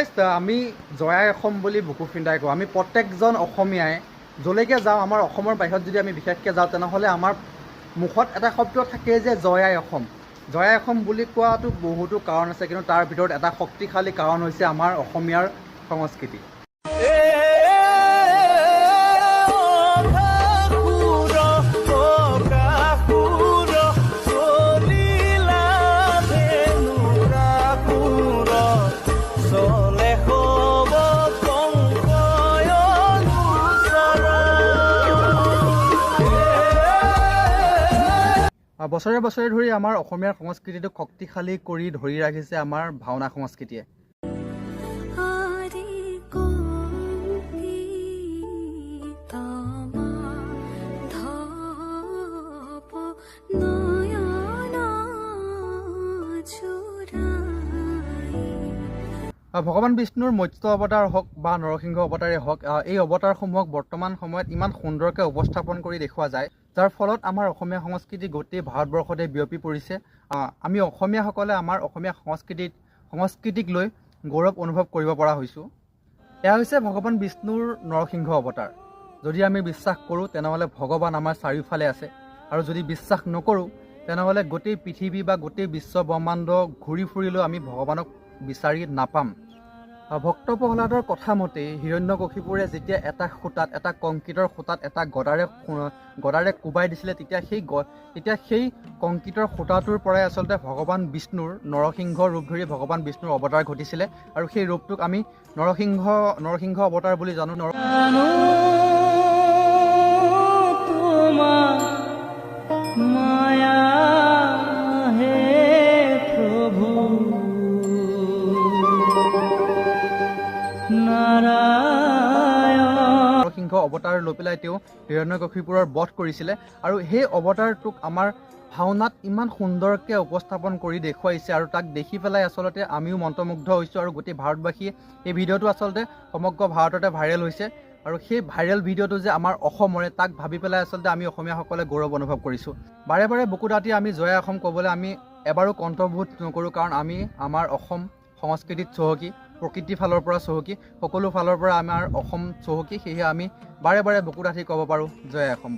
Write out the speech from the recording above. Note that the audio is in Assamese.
গাইজ, আমি জয় অসম বুলি বুকু ফিন্দাই কওঁ। আমি প্ৰত্যেকজন অসমীয়াই য'লৈকে যাওঁ, আমাৰ অসমৰ বাহিৰত যদি আমি বিশেষকৈ যাওঁ, তেনেহ'লে আমাৰ মুখত এটা শব্দ থাকে যে জয় আই অসম। জয় আই অসম বুলি কোৱাটো বহুতো কাৰণ আছে, কিন্তু তাৰ ভিতৰত এটা শক্তিশালী কাৰণ হৈছে আমাৰ অসমীয়াৰ সংস্কৃতি। বছৰে বছৰে ধৰি আমাৰ অসমীয়াৰ সংস্কৃতিটোক শক্তিশালী কৰি ধৰি ৰাখিছে আমাৰ ভাওনা সংস্কৃতিয়ে। ভগৱান বিষ্ণুৰ মৎস্য অৱতাৰ হওক বা নৰসিংহ অৱতাৰেই হওক, এই অৱতাৰসমূহক বৰ্তমান সময়ত ইমান সুন্দৰকৈ উপস্থাপন কৰি দেখুওৱা যায়, যাৰ ফলত আমাৰ অসমীয়া সংস্কৃতি গোটেই ভাৰতবৰ্ষতে বিয়পি পৰিছে। আমি অসমীয়াসকলে আমাৰ অসমীয়া সংস্কৃতিক লৈ গৌৰৱ অনুভৱ কৰিব পৰা হৈছোঁ। এয়া হৈছে ভগৱান বিষ্ণুৰ নৰসিংহ অৱতাৰ। যদি আমি বিশ্বাস কৰোঁ তেনেহ'লে ভগৱান আমাৰ চাৰিওফালে আছে, আৰু যদি বিশ্বাস নকৰোঁ তেনেহ'লে গোটেই পৃথিৱী বা গোটেই বিশ্ব ব্ৰহ্মাণ্ড ঘূৰি ফুৰিলেও আমি ভগৱানক বিচাৰি নাপাম। ভক্ত প্ৰহ্লাদৰ কথা মতে হিৰণ্যকশিপুৰে যেতিয়া এটা খুঁটাত, এটা কংক্ৰিটৰ খুঁটাত এটা গদাৰে কোবাই দিছিলে, তেতিয়া সেই কংক্ৰিটৰ খুঁটাটোৰ পৰাই আচলতে ভগৱান বিষ্ণুৰ নৰসিংহ ৰূপ ধৰি ভগৱান বিষ্ণুৰ অৱতাৰ ঘটিছিলে, আৰু সেই ৰূপটোক আমি নৰসিংহ অৱতাৰ বুলি জানো। নৰসিংহ অৱতাৰ লৈ পেলাই তেওঁ হিৰণ্যকশিপুৰৰ বধ কৰিছিলে, আৰু সেই অৱতাৰটোক আমাৰ ভাওনাত ইমান সুন্দৰকৈ উপস্থাপন কৰি দেখুৱাইছে, আৰু তাক দেখি পেলাই আচলতে আমিও মন্ত্ৰমুগ্ধ হৈছোঁ, আৰু গোটেই ভাৰতবাসীয়ে এই ভিডিঅ'টো আচলতে সমগ্ৰ ভাৰততে ভাইৰেল হৈছে, আৰু সেই ভাইৰেল ভিডিঅ'টো যে আমাৰ অসমৰে, তাক ভাবি পেলাই আচলতে আমি অসমীয়াসকলে গৌৰৱ অনুভৱ কৰিছোঁ। বাৰে বাৰে বুকু দাঁতি আমি জয় অসম ক'বলৈ আমি এবাৰো কণ্ঠবোধ নকৰোঁ, কাৰণ আমি আমাৰ অসম সংস্কৃতিত চহকী, প্ৰকৃতিৰ ফালৰ পৰা চহকী, সকলো ফালৰ পৰা আমাৰ অসম চহকী। সেয়েহে আমি বাৰে বাৰে বুকু ডাঠি ক'ব পাৰোঁ জয় অসম বুলি।